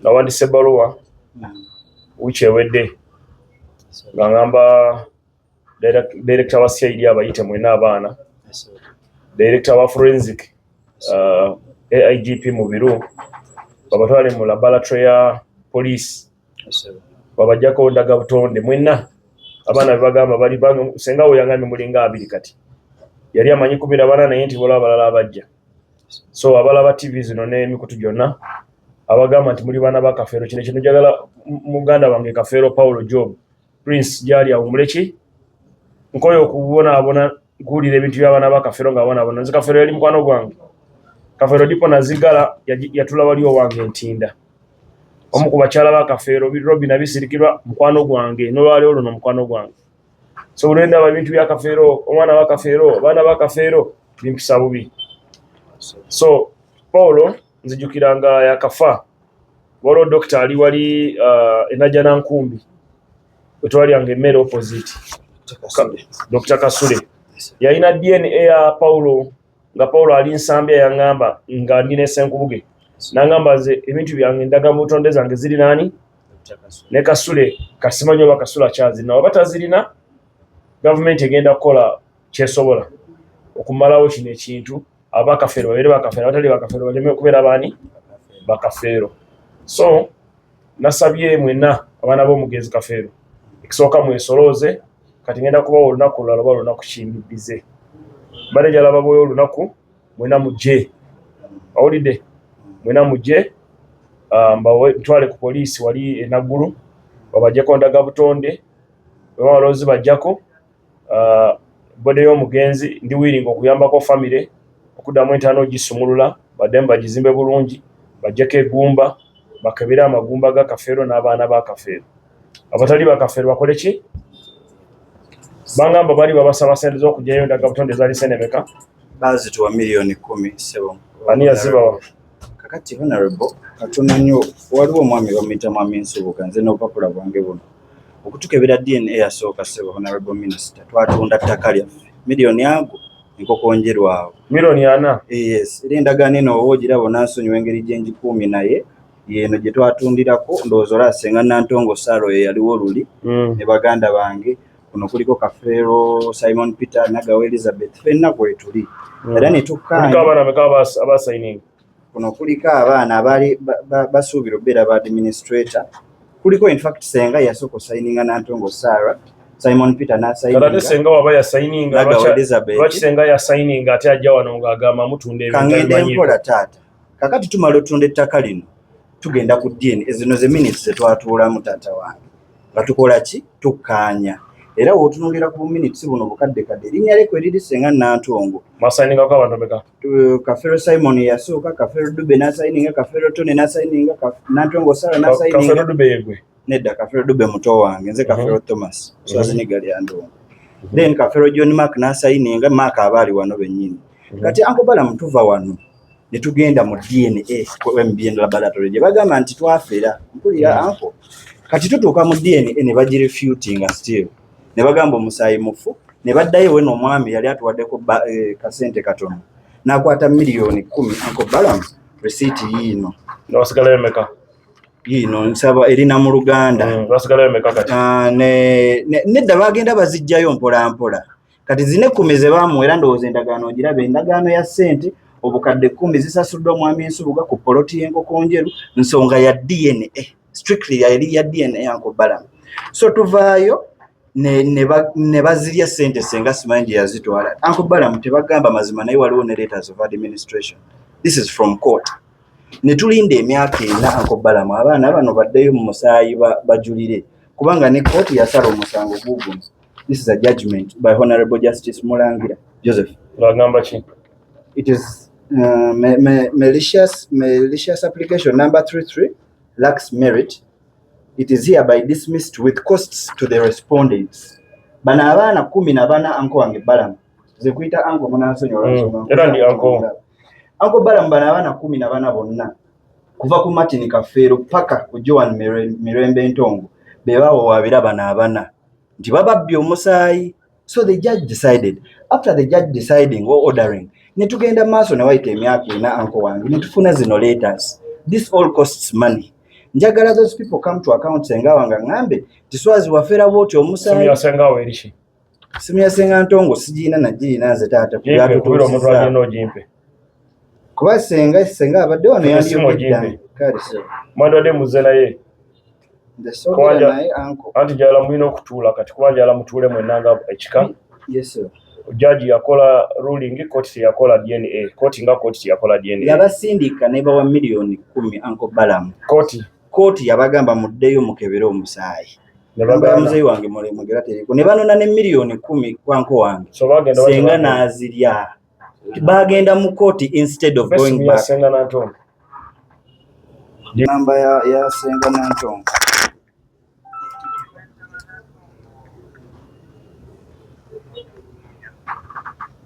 Nawandise ebbaluwa wiiki ewedde nga ngamba director wa CID abayite mwena abaana, director wa forensic, AIGP Mubiru, babatwale mu laboratory ya police babajjako ndagabutonde mwenna abaana bebagamba bali. Senga we yangambye mulinga 20. Kati yali amanyi 14, naye nti waliwo abalala abajja. So abalaba TV zino n'emikutu gyonna abagamba nti muli baana ba Kafeero, kino kino njagala muganda wange Kafeero Paulo Job Prince gyali awumule ki nkoyo okubonaabona nkuwulira ebintu by'abaana ba Kafeero nga abonaabona. Nze Kafeero yali mukwano gwange. Kafeero dipo nazigala yatula wali owange Ntinda. Omu ku bakyala ba Kafeero, Robina Bisirikirwa, mukwano gwange, nolwaleero luno mukwano gwange. So buli ndaba ebintu bya Kafeero, omwana wa Kafeero, abaana ba Kafeero, bimpisa bubi. So Paulo nzijukira nga yakafa, waliwo dokita ali wali enajja Nkumbi wetwalyanga emmere opposite, Dr. Kasule yalina DNA ya Paulo. Nga Paulo ali Nsambya, yaŋŋamba nga ndi ne Senkubuge, nangamba nze ebintu byange, ndaga mu butonde zange ziri nani ne Kasule. Kasimanyi oba Kasule akyazirina. Oba tazirina, gavumenti egenda kukola kyesobola okumalawo kino ekintu. Abakafeero babeere bakafeero, abatali bakafeero baleme okubeera baani bakafeero. So nasabye mwenna abaana b'omugenzi Kafeero, ekisooka mwesolooze. Kati ngenda kubawa olunaku olulala oba olunaku kimbibbize, mbadde njagala babawe olunaku mwena mujje. Awulidde, mwena mujje, ntwale ku poliisi wali enaggulu babajjeko ndaga butonde. Bwe bajjako body y'omugenzi, ndi willing okuyambako famire okuddamu entaana ogisumulula, baddemu bagizimbe bulungi, bajjeko egumba, bakebere amagumba ga Kafeero n'abaana ba Kafeero. Abatali bakafeero bakole ki? Bangamba bali babasaba sente z'okugyayo endagabutonde ezaali sente meka? Bazituwa miliyoni 10, ssebo. Ani yazibawa? Kakati honorable, katono nnyo, waliwo omwami bamuyita Mwami Nsubuga. Nze n'obupapula bwange buno okutukebera DNA yasooka, ssebo honorable minister, twatunda ttaka lyaffe miliyoni ago enkokonjerwa awo. Miliyoni 4? Yes, era endagaano eno oba ogiraba onansonyiwa engeri gye ngikuumye, naye yeno gye twatundirako. Ndowooza olaba Senga Nantongo Saaro ye yaliwo luli ne baganda bange. Kuno kuliko Kafeero Simon Peter, Nagawa Elizabeth, ffenna kwetuli era ne Kuliko tukkaanya. abaana meka abasayininga? Kuno kuliko abaana abaali basuubira okubeera ba administrator. Kuliko in fact Senga yasooka osayininga, Nantongo Sarah, Simon Peter Kati ate n'asayininga. Senga waba yasayininga, Nagawa Elizabeth. lwaki senga yasayininga ate ajja wano ng'agamba mutunda ebintu Kangende abimanyiiko? mpola, taata. Kakati tumala otunda ettaka lino, tugenda ku DNA. Zino ze minutes zetwatuulamu, taata wange, nga tukola ki? Tukkaanya. Era w'otunuulira ku minutes buno bukadde kadde, erinnya lye kwe liri, Senga Nantongo. Mwasayiningako abantu meka? Kafeero Simon yasooka, Kafeero Dube n'asayininga, Kafeero Tony n'asayininga, Nantongo Sara Kafeero n'asayininga. Dube yegwe? Nedda, Kafeero Dube muto wange, nze Kafeero Thomas Swaziniga Lyandongo. Then Kafeero John Mark n'asayininga. Mark aba ali wano bennyini. Kati Uncle Balaam, tuva wano ne tugenda mu DNA ku MBN laboratory gye bagamba nti twafera. Mpulira, uncle, kati tutuuka mu DNA ne bagirefutinga still, ne bagamba omusaayi mufu. Ne baddayo weno, omwami yali atuwaddeko kasente katono, n'akwata miliyoni 10. Uncle Balaam, resiiti yiino. Nga wasigalayo meka? Yiino, nsaba erina mu Luganda. Wasigalayo meka kati? Ah, nedda, bagenda bazijjayo mpola mpola. Kati zina 10 ze baamuwa, era ndowooza endagaano ogiraba, endagaano ya ssente obukadde 10 zisasuddwa Mwami Nsubuga ku poloti y'enkoko njeru, nsonga ya DNA, strictly yali ya DNA, Uncle Balaam. So tuvaayo ne bazirya ssente. Senga simanyi gye yazitwala. Uncle Balaam, tebagamba mazima, naye waliwo ne letters of administration. This is from court. Ne tulinda emyaka 4, Uncle Balaam, abaana bano baddeyo mu musaayi bajulire, kubanga ne kooti yasala omusango guguno. This is a judgment by Honorable Justice Mulangira Joseph. Ng'agamba ki? It is malicious application number 33 lacks merit. It is hereby dismissed with costs to the respondents. Bano abaana 14, uncle wange Balaam, ze kuyita uncle, munansonyiwa. Era ndi uncle. Uncle Balaam, bano abaana 14 bonna kuva ku Martin Kafeero paka ku Joan Mirembe Ntongo be bawawaabira bano abana nti bababbye omusaayi. So the judge decided. After the judge deciding or ordering, ne tugenda maaso ne wayita emyaka 4, uncle wange, ne tufuna zino letters This all costs money. Njagala those people come to account. Senga wange aŋŋambe ti Swazi wafera bwoti omusaayi. Senga eriki? Simu ya Senga Ntongo sigiina, nagirina nze taata. Gimpe, kubira omuntu agenda ogimpe. Kuba senga abadde wano. Funa essimu. Yandiyogedde. Ogimpe. Kale so Mwandibadde muze naye. Nze soogera naye, uncle. Anti njagala mulina okutuula kati, kuba njagala mutuule mwenna nga ekika. Yes sir. Jaji yakola ruling, kooti teyakola DNA, kooti nga kooti teyakola DNA. Yabasindika ne bawa 10 million, Uncle Balamu. Kooti. Kooti yabagamba muddeyo mukebere omusaayi. Ne Namba ya bagaana. muzeeyi wange mulemugera teriko, ne banona ne 10 million kwanko wange. So bagenda. Senga n'azirya. Bagenda mu kooti instead of going Esimu ya back. Senga Nantongo. Namba ya Senga Nantongo.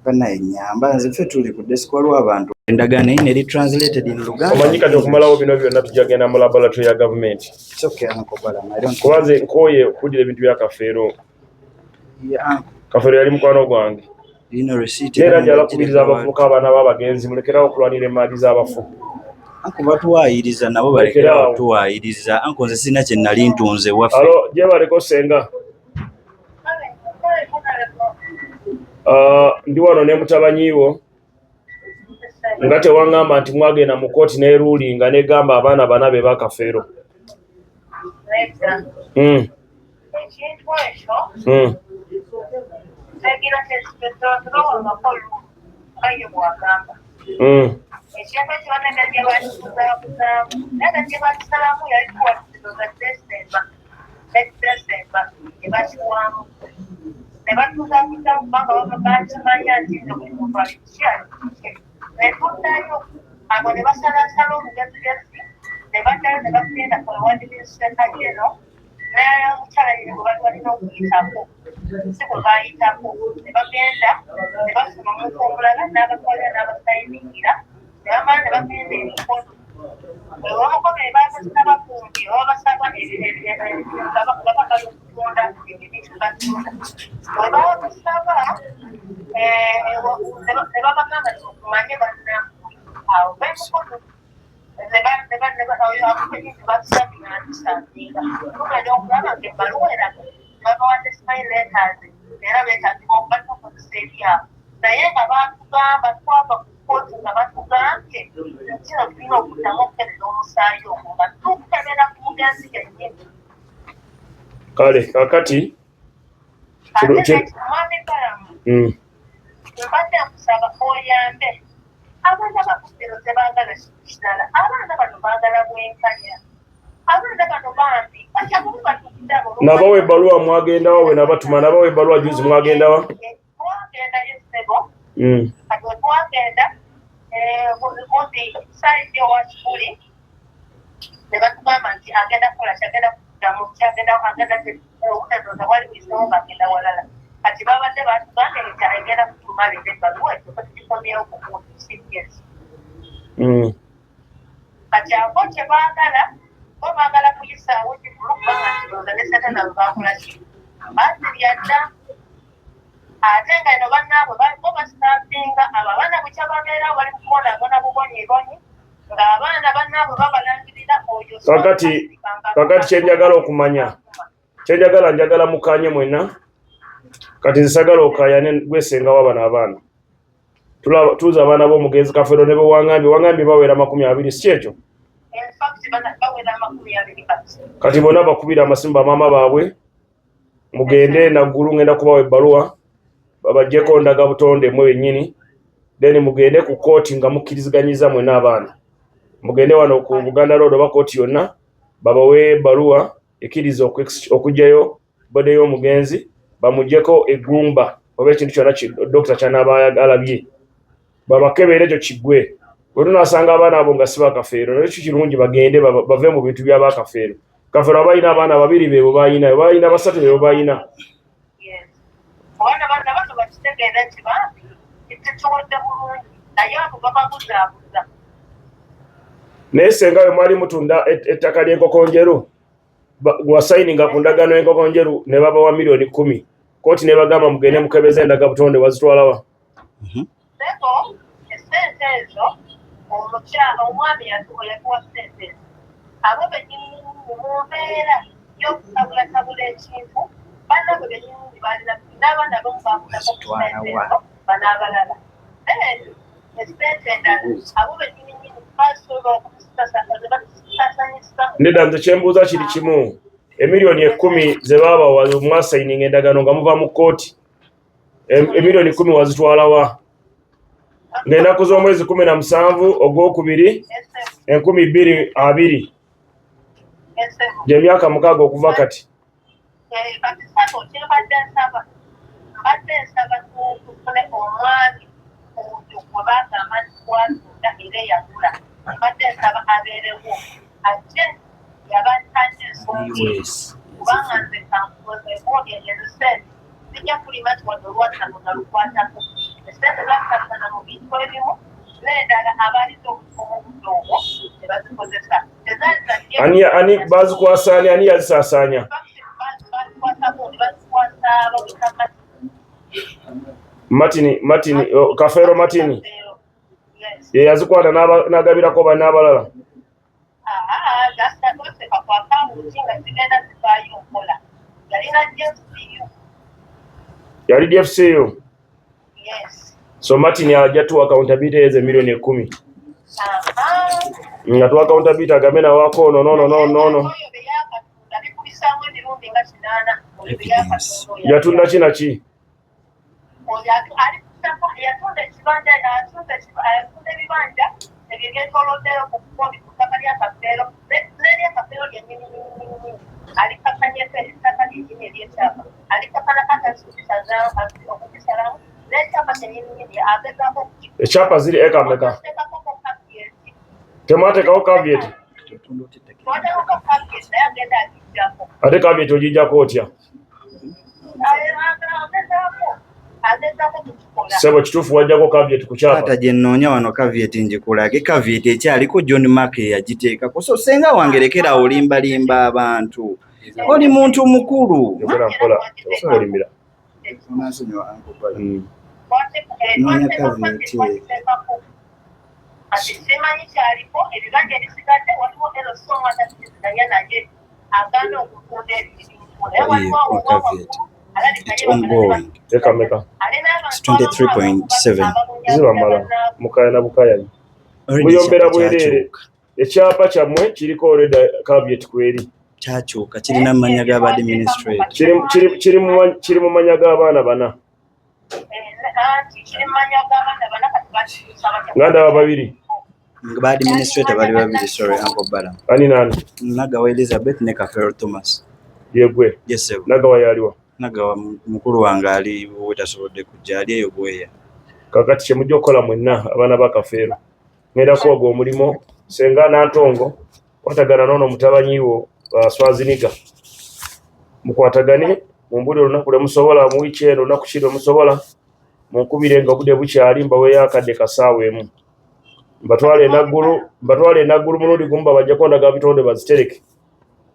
Banaye nyamba nze, ffe tuli ku desk, waliwo abantu, endagaano eyo neri translated in Luganda. Omanyi kati okumalawo bino byonna tujja genda mu laboratory ya gavumenti. It's okay, Uncle Balaam. I don't Kuba nze nkooye okuwulira ebintu bya Kafeero. Yeah, uncle. Kafeero yali mukwano gwange. Ino receipt. Era njala kubiriza abavubuka, abaana b'abagenzi, mulekerawo okulwanira emaali z'abafu. Uncle, batuwaayiriza nabo, balekerawo tuwaayiriza. Uncle, nze sirina kye nali ntunze waffe. Alo, gyebaleko Senga. Ah, ndi wano ne mutabanyiwo nga tewaŋŋamba nti mwagenda mu kooti n'eruulinga negamba abaana bana be bakafeero. Ekintu ekyo tegira tebawangako nga ye bwagamba. Ekintu ekyo bannaga gye bakikuzaakuzaamu, naye nga gye bakisalamu yali tuwatizoza Desemba ne Desemba gye bakiwamu ne batuzaakuzaamu, kubanga baba bakimanya nti nno buli muntu ali kiki ali kiki. Ne tuddayo abo ne basalasala olugezigezi ne baddayo ne bagenda ku administrator general n'omukyala ye gwe bali balina okuyitako, si bwe bayitako, ne bagenda ne basoma omuntu omulala n'abatwalira n'abasayiningira ne bamala ne bagenda emikono olwomukono ne babasaba kumbi oba basaba nga bagala okutunda ebintu batunda. Bwe babasaba ne babagamba nti okumanye bannammwe awo b'emikono batusabira tugenda okulaba nga ebbaluwa eraga babawadde spy letters era beetagibwa balina okukozesa ebyabwe, naye nga batugamba twava ku kooti nga batugambye nti no tulina okuddamu okukebera omusaayi ogwo nga tukebera ku mugenzi yennyini. Kale kakati Ate mwami Balamu, mbadde nkusaba oyambe abaana bakufiro, tebaagala kintu kirala. Abaana bano baagala bwenkanya. Abaana bano bambi bakyamubi batukidde abo. Nabawa ebbaluwa, mwagendawa? Bwe nabatuma nabawa ebbaluwa juzi, mwagendawa? Twagendayo ssebo. Kati we twagenda gundi side owa Kibuli ne batugamba nti agenda kukola kyagenda kuddamu kyagenda agenda obutadoza wali buyisewo ng'agenda walala. Kati babadde batugambye nti agenda kutumalira ebbaluwa ekyo tugikomyewo ku gundi CPS. Kati abo kye baagala, bo baagala kuyisaawo kivulu, kubanga nti ne sente zaabwe bakola ki, bazirya dda. Ate nga eno bannaabwe bo basitaafinga abo abaana bukya babeerawo bali kubonaabona bubonyibonyi ng'abaana bannaabwe babalangirira oyo. Kakati kyenjagala okumanya, kyenjagala, njagala mukanye mwenna. Kati nze sagala okayane gwesengawo bano abaana. Tuuza abaana b'omugenzi Kafeero ne bewangambye wangambye bawera 20, si kyekyo? In fact, bawera 20 kati. Kati bonna bakubira amasimu bamaama baabwe, mugende Naggulu, ngenda kubawa ebbaluwa babaggyeko ndaga butonde mwe bennyini, then mugende ku kooti nga mukkiriziganyiza mwenna abaana. Mugende wano ku Buganda Road oba kooti yonna babawe ebbaluwa ekkiriza okuggyayo body y'omugenzi, bamuggyeko eggumba oba ekintu kyonna dokita kyanaaba alabye, babakebere ekyo kiggwe. Bwe tunaasanga abaana abo nga si bakafeero, naye kyo kirungi bagende bave mu bintu by'abakafeero. Kafeero aba alina abaana babiri beebo balina, oba alina basatu beebo balina. Yes. Abaana bano bano bakitegeera nti bambi tetuwadde bulungi, naye abo bababuzaabuza. Naye senga bwe mwali mutunda ettaka ly'enkoko njeru, wasayininga ku ndagaano y'enkoko njeru ne babawa 10 million, kooti ne bagamba mugende mukebeze endaga butonde, wazitwalawa? Sebo, esente ezo Omukyala, omwami yatuwa ssente ezo, abo bennyini mu mbeera y'okutabulatabula ekintu, bannaabwe bennyini balina n'abaana abamu bafunako ku ssente ezo, bano abalala. Then essente endala abo bennyini basobola okuzisasanyisa. Nedda, nze kyembuuza kiri kimu. Emiliyoni 10 ze baabawa, mwasayininga endagaano nga muva mu kkooti, emiliyoni 10 wazitwalawa ng'ennaku z'omwezi 17 ogwokubiri 2020, gyemyaka 6 okuva kati? Kati sabo, kyembadde nsaba, mbadde nsaba tufune omwami oyo gwe bagamba nti twatunda era eyagula. Mbadde nsaba abeerewo, ajje yabatanja ensonga eyo, kubanga nze kankuzeeko ezo sente zijja kulima nti wadde olwatano nalukwatako. Esente zakasana mu bintu ebimu, n'endala abaaliza obukumu obudde obwo ne bazikozesa, tezaali za Ani bazikwasa? Ani yazisaasaanya? Bazikwasa bawita Martin, Martin, oh, Kafeero Martin. Yes. Ye yazikwata n'agabirako banne abalala? Gasitoseka ku akawunti nga zigenda zivaayo nkola, yalina JFCU. Yali DFCU? Yes. So Martin ajja tuwa accountability ezo emiliyoni 10. Nga tuwa accountability, agambe nawaako ono nono nono nono. Oyo be yakatunda bikubisaamu emirundi nga 8, oyo be yakatunda oyo. Yatunda ki naki? Oyo ali ku ttaka, yatunda ekibanja, yatunda ebibanja ebyo byetoloddeyo ku kkubo, ku ttaka lya Kafeero, n'eryakafeero lyennyini nnyini alikakanyeko, ettaka lyennyini ery'ekyapa alikakanako, okukisalamu, n'ekyapa kyennyini nnyini agezaako. Ekyapa ziri eka meka? Okuteekako caveat. Temwateekawo caveat? Twateekako caveat, naye agenda agijjako. Ate caveat ogijjako otya? Agezaako kukikola. Sebo, kituufu wajjako caveat ku kyapa? Taata, gye nnoonya wano caveat, ngikulage. Caveat ekyaliko, John Mark eyagiteekako. So senga wange, lekera olimbalimba abantu, oli muntu mukulu. Yogera mpola, tebakulimira. Noonya caveat eyo. Kati simanyi kyaliko. Ebibanja ebisigadde, waliwo LC atakiriziganya naye agaana okutunda ebintu, naye waliwo awo Caveat. It's ongoing. Eka meka? It's 23.7. Zibamala mukayana bukayanyi. Already. Muyombera Ekyapa bwereere. kyakyuka. Ekyapa kyammwe kiriko already caveat kweri? Kyakyuka, kirina amannya g'aba administrator. Kiri mu manya g'abaana bana. Anti kiri mu manya g'abaana bana, kati bakikyusa batya? Nga ndaba babiri. Ba administrator bali babiri, sorry, Uncle Balaam. Ani nani? Nagawa Elizabeth ne Kafeero Thomas. Yegwe? Yes, sir. Nagawa yaliwa? Nagawa mukulu wange ali wetasobodde kujja, ali eyo Bweya. Kakati kyemujja okukola mwenna abaana ba Kafeero, ngenda kuwaga omulimu. Senga Nantongo, kwatagana noono mutabanyi wo Swaziniga, mukwatagane, mumbuli olunaku lwe musobola mu wiiki eno, olunaku ki lwe musobola, munkubire nga obudde bukyali, mbaweeyo akadde kasaawa emu, mbatwale enaggulu, mbatwale enaggulu mulundi gumu, babajjako ndaga bitonde bazitereke.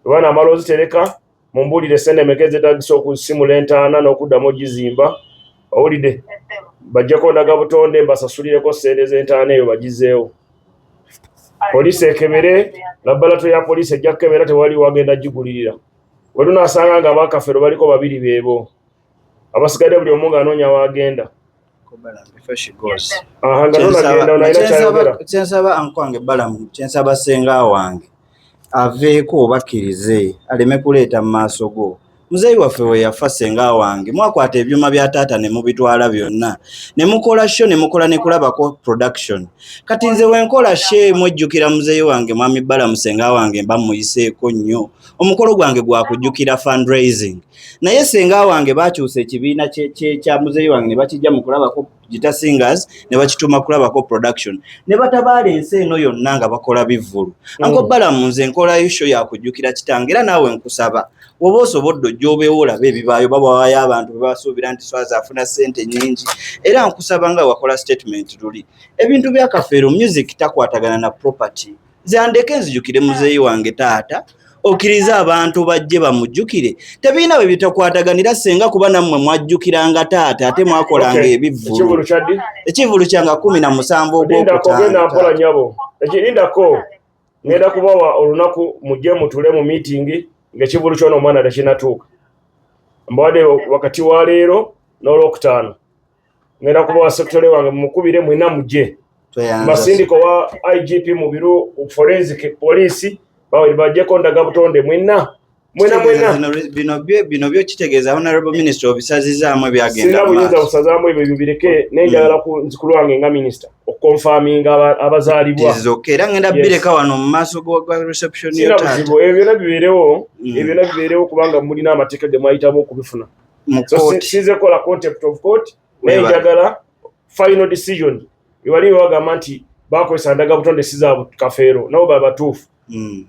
Bwe banaamala ozitereka, mumbuulire sente meka ezeetagisa okusimula entaana n'okuddamu ogizimba. Owulidde? Bajjako ndaga butonde, mbasasulireko sente z'entaana eyo bagizeewo. Poliisi ekebere, laboratory ya poliisi ejja kukebera, tewali wagenda gigulirira. Bwe tunaasanga nga abakafero baliko babiri, beebo abasigadde, buli omu ng'anoonya waagenda. Before she goes. Aha, nga nonagenda onalina kyayogera. Kyensaba uncle wange Balamu, kyensaba senga wange aveeko, obakkirize aleme kuleeta mu maaso go. Muzeeyi waffe we yafa, senga wange, mwakwata ebyuma bya taata ne mubitwala byonna ne mukola show, ne mukola ne kulabako production. Kati nze wenkola show, mwejjukira muzeeyi wange mwami Balamu, senga wange mba muyiseeko nnyo. Omukolo gwange gwakujjukira fundraising, naye senga wange bakyusa ekibiina kya muzeeyi wange ne bakijja mu kulabako Guitar Singers ne bakituuma kulabako production, ne batabaala ensi eno yonna nga bakola bivvulu. Uncle Balamu, nze nkolayo show yakujjukira kitange, era naawe nkusaba woba osobodde ojja obeewo olabe ebibaayo. Babawaayo abantu bwe basuubira nti Swazi afuna ssente nnyingi, era nkusaba nga wakola statement luli, ebintu bya Kafeero music takwatagana na property. Nze andeke nzijukire muzeeyi wange taata. Okkirize abantu bajje bamujjukire. Tebirina bwe bitakwataganira senga, kuba nammwe mwajjukiranga taata ate mwakolanga ebivvulu. Ekivvulu kya ddi? Ekivvulu kyanga 17 Lindako, genda mpola. Ogwokutaano. Nyabo, ekirindako ngenda kubawa olunaku mujje mutule mu meeting ng'ekivvulu kyona omwana tekinatuuka. Mbawadde wakati wa leero n'olwokutaano. Ngenda kubawa secretary wange, mumukubire mwena mujje. Tweyanza. Masindiko wa IGP Mubiru, forensic police bawe bajjeko ndagabutonde mwena mwena mwena. Bino byo kitegeeza, honorable minister, obisazizaamu ebyagenda Sirina mu buyinza maaso. busazaamu ebyo bibireke, naye njagala ku lwange nga minisita okuconfirminga abazaalibwa. It is okay. Era ngenda Yes. bireka wano mu maaso ga reception yo Sirina taata. buzibu, ebyo byonna bibeerewo. Ebyo byonna bibeerewo kubanga mulina amateeka ge mwayitamu okubifuna. Mu So kooti. sinze kola contempt of court, naye Webale. njagala final decision. Ewali bagamba nti bakozesa ndagabutonde si za Kafeero, nabo babatuufu.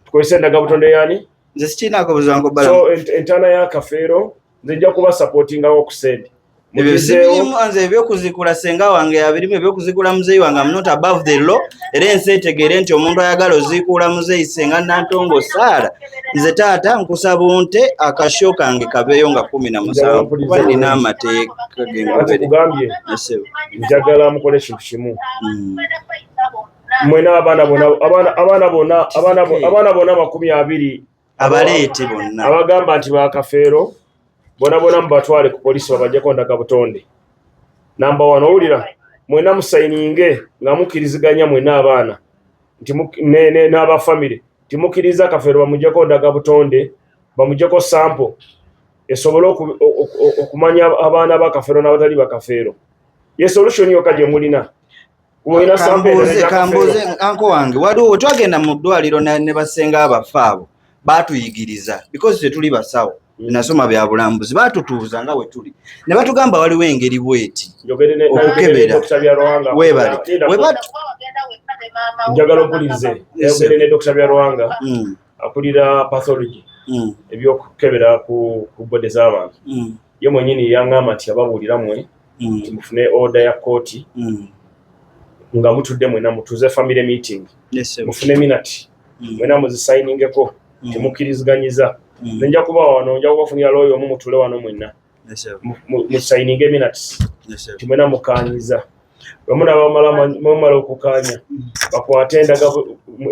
Tukozese endagabutonde yani? Nze sikirinaako buzibu, Uncle Balaam. So entaana ya Kafeero nze nja kuba supportingawo ku sente. Ebyo Mugizeewo. sibirimu nze. Ebyokuzikula senga wange yabirimu, ebyokuzikula muzeeyi wange, am not above the law. Era ensi etegeere nti omuntu ayagala oziikuula muzeeyi senga Nantongo Saara, nze taata nkusaba onte akasho kange kabeeyo nga 17, kuba nina amateeka Anti gengobere. kugambye, njagala mukole ekintu kimu. Mwena abaana bonna, abaana bonna 20. Abaleete bonna. Abagamba nti bakafeero bona bona mubatwale ku polisi babajjeko ndagabutonde. Namba one, owulira, mwena musayininge nga mukkiriziganya mwena abaana nti n'abafamire nti mukkiriza Kafeero bamuggyeko ndagabutonde, bamuggyeko sample esobole okumanya abaana ba Kafeero n'abatali bakafeero. Ye solution yokka gye mulina. Mulina sample endala Kambuuze. eza Kafeero? Kambuuze, uncle wange. Waliwo we twagenda mu ddwaliro ne basenga abafe abo baatuyigiriza, because tetuli basawo, nasoma bya bulambuzi, baatutuuza nga we tuli ne batugamba waliwo engeri bweti Njogere okukebera. nayogere ne Dr. Byaruhanga. Weebale. Njagala ompulirize. Nayogere ne Dr. Byaruhanga, akulira pathology, ebyokukebera ku body z'abantu. Ye mwennyini yaŋŋamba nti ababuulira mmwe nti mufune order ya kooti nga mutudde mwena mutuze family meeting, mufune minutes, mwena muzisayiningeko temukkirizganyiza. Nze nja kubawa wano, nja kubafunira lawyer omu, mutule wano mwenna musayininge minutes nti mwena mukanyiza. Bwe mumala okukaanya, bakwate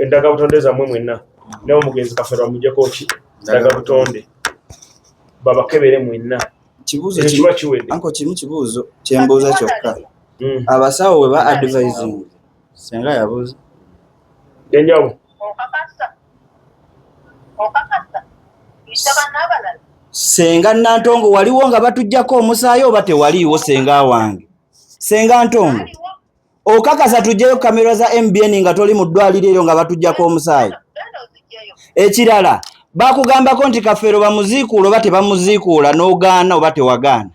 endagabutonde zammwe mwenna, naye omugenzi Kafeero bamuggyeko ki? Ndagabutonde, babakebere mwenna. Kibuuzo Ekyo kimu. kiba kiwedde. Uncle, kimu kibuuzo kyembuuza kyokka. Abasawo bwe ba advising, senga yabuuza. Enjawulo. Okakasa, okakasa isaba n'abalala. Senga Nantongo, waliwo nga batuggyako omusaayi oba tewaliiwo? Senga wange, senga Ntongo. Aliwo. Okakasa tuggyeyo kamera za MBN nga toli mu ddwaliro eryo nga batuggyako omusaayi? Genda ozigyeyo. Ekirala, bakugambako nti Kafeero bamuziikuula oba tebamuziikuula, n'ogaana oba tewagaana?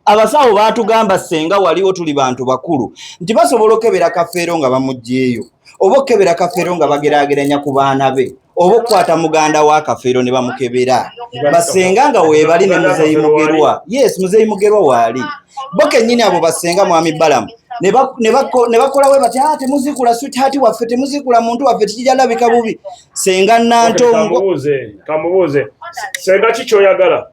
Abasawo baatugamba, senga waliwo, tuli bantu bakulu, nti basobola okukebera Kafeero nga bamuggyeeyo, oba okukebera Kafeero nga bageraageranya ku baana be, oba okukwata muganda wa Kafeero ne bamukebera. Basenga nga weebali ne muzeeyi Mugerwa. Yes, muzeeyi Mugerwa waali, bo kennyini abo basenga mwami Balamu ne bakola we bati, "Ah, temuziikula sweetheart waffe, temuziikula muntu waffe, tikijja labika bubi." Senga Nantongo. Kamubuuze, senga, ki kyoyagala?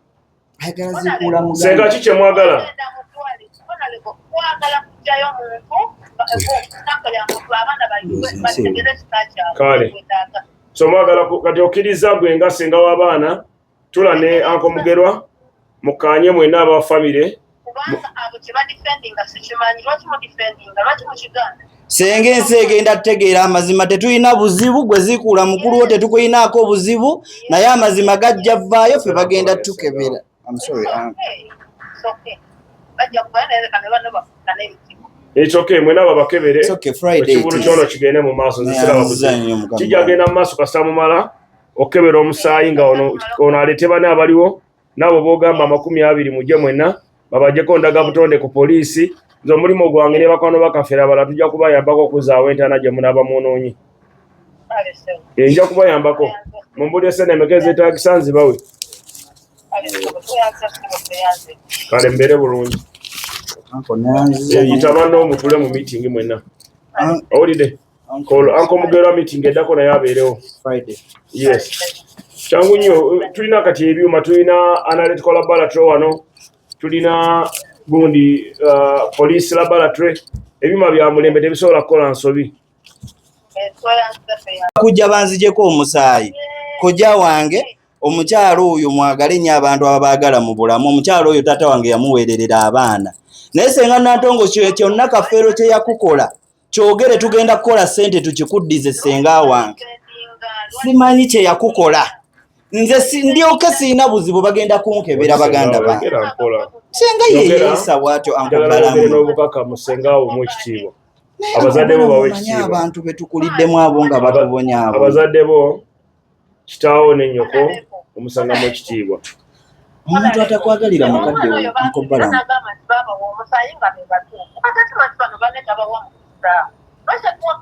Ayagala ziikuula Senga, muganda. ki kyemwagala? Ogenda mu ddwaliro, kwagala kuggyayo muntu nakola muntu, abaana bategere ekika kyabwe. Kale. So mwagala kati okkiriza gwe nga senga w'abaana, tula ne Uncle Mugerwa mukkaanye mwenna aba famire. Kubanga abo kye badefendinga sikimanyi. Lwaki mudefendinga? Lwaki mukigaana? Senga, ensi egenda tutegeera amazima. Tetulina buzibu, gwe ziikuula mukulu wo, tetukuyinaako obuzibu, naye amazima gajja vaayo, ffe bagenda tukebera. I'm sorry, It's okay. Bajja kubayo, naye leka ne banno bafukane ebizibu. It's okay, mwena babakebere. It's okay, Friday it Ekivulu is. kyono kigende mu maaso, nze siraba Neyanziza buzibu. nnyo, Mukama. Kijja genda mu maaso kasita mumala okukebera omusaayi, nga ono aleete bane abaliwo naabo boogamba 20, mujje mwenna babajjeko ndagabutonde ku poliisi. Nze omulimu gwange ne bakwano bakafeera abalala tujja kubayambako okuzaawo entaana gye munaaba mwonoonye. Kale ssebo. Nja kubayambako, mumbulire sente emeka ezeetagisa nzibawe. Kale ssebo, tweyanze ssebo, tweyanze. Kale mbeere bulungi. Uncle, neyanziza nnyo. Yita banno mutule mu meeting mwenna. Owulidde? Uncle Mugerwa meeting eddako naye abeerewo. Friday. Yes, kyangu nnyo. Tulina kati ebyuma, tulina analytical laboratory wano, tulina gundi police laboratory, ebyuma bya mulembe, tebisobola kukola nsobi. Kujja banzijeko omusaayi. Kojja wange omukyalo oyo mwagale nnyo, abantu ababaagala mu bulamu. Omukyalo oyo taata wange yamuweererera abaana, naye senga Nantongo, kyonna Kafeero kye yakukola kyogere, tugenda kukola ssente tukikuddize. Senga wange, simanyi kye yakukola, nze ndyoke siina buzibu, bagenda kunkebera baganda bange. Senga yeyeeyisa bw'atyo, Uncle Balamu. N'obukakamu, senga wo mu ekitiibwa, abazadde bo bawe ekitiibwa. Abantu betukuliddemu abo nga batubonyaabo. Abazadde bo, kitaawo ne nnyoko, omusangamu ekitiibwa. Omuntu atakwagalira mukadde we, Uncle Balamu.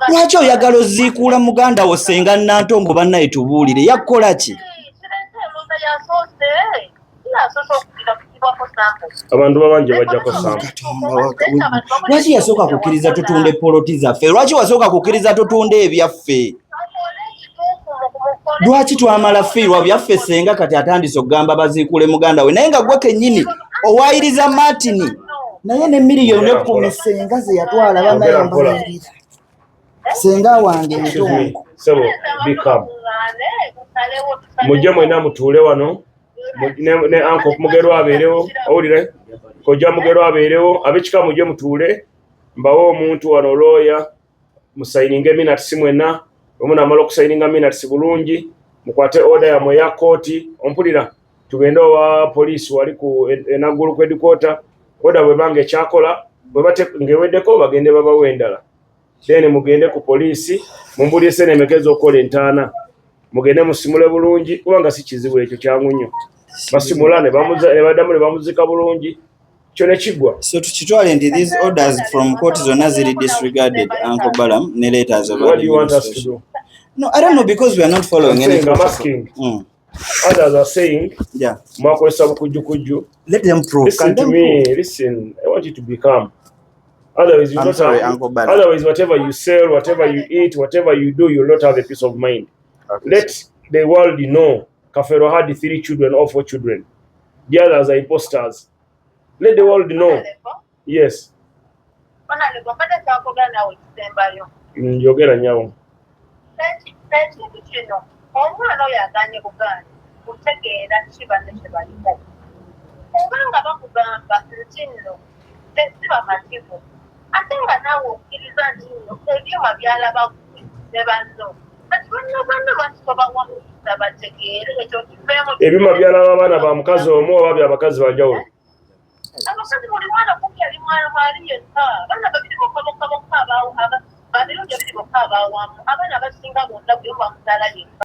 Lwaki oyagala oziikuula muganda wo senga Nantongo? Bannaye, tubuulire, yakukola ki? Abantu babanje bajjako sample. Lwaki yasooka kukkiriza tutunde poloti zaffe? Lwaki wasooka kukkiriza tutunde ebyaffe? Lwaki twamala fiirwa byaffe? Senga kati atandise okugamba baziikule muganda we, naye nga gwe kennyini owayiriza Martini naye ne miliyoni 10 senga ze yatwala. Banayambalirira senga wange ntongo. Sebo, become mujje mwena mutuule wano ne Uncle Mugerwa abeerewo, owulire, Kojja Mugerwa abeerewo, ab'ekika mujje mutuule, mbawe omuntu wano looya, musayininge minutes mwenna. Bwe munaamala okusayininga minutes bulungi, mukwate order yammwe eya kooti, ompulira, tugende owa poliisi wali ku enaggulu ku headquarter. Order bwebanga ekyakola, ng'eweddeko, bagende babawe endala, then mugende ku poliisi mumbulire sente emeka ez'okukola entaana, mugende musimule bulungi, kubanga si kizibu ekyo, kyangu nnyo. Basimula ne baddamu ne bamuzika bulungi, kyo ne kiggwa. So tukitwale nti these orders from court zonna ziri disregarded, Uncle Balam, ne letters of What do you want us to do? No, I don't know, because we are not following I'm any saying, I'm asking. Others are saying mwakozesa bukujjukujju. Let them prove. Listen Can to them me. prove? Listen, I want you to become, otherwise you I'm not sorry, have, Uncle Balam. Otherwise, whatever you sell, whatever you eat, whatever you do, you'll not have a peace of mind. Okay. Let the world know Kafero had three children or four children. The others are imposters. Let the world know. Yes. Mbadde kyakwogera naawe ekisembayo. Njogera nyawo. N'ekintu kino, omwana oyo aganye bugaanyi kutegeera ki banne kye baliko, obanga bakugamba nti nno si bamativu, ate nga naawe okkiriza nti nno ebyuma byalaba ggwe ne banno, kati banno banno lwaki tobawa mukisa bategeere ekyo kiveemu? Ebyuma byalaba abaana ba mukazi omu oba bya bakazi banjawulo? Abakazi, buli mwana kumpi ali mwana mwali yekka, abaana babiri bokka bokka bokka, bamirundi ebiri bokka abawamu, abaana abasinga bonna buli omu bamuzaala yekka.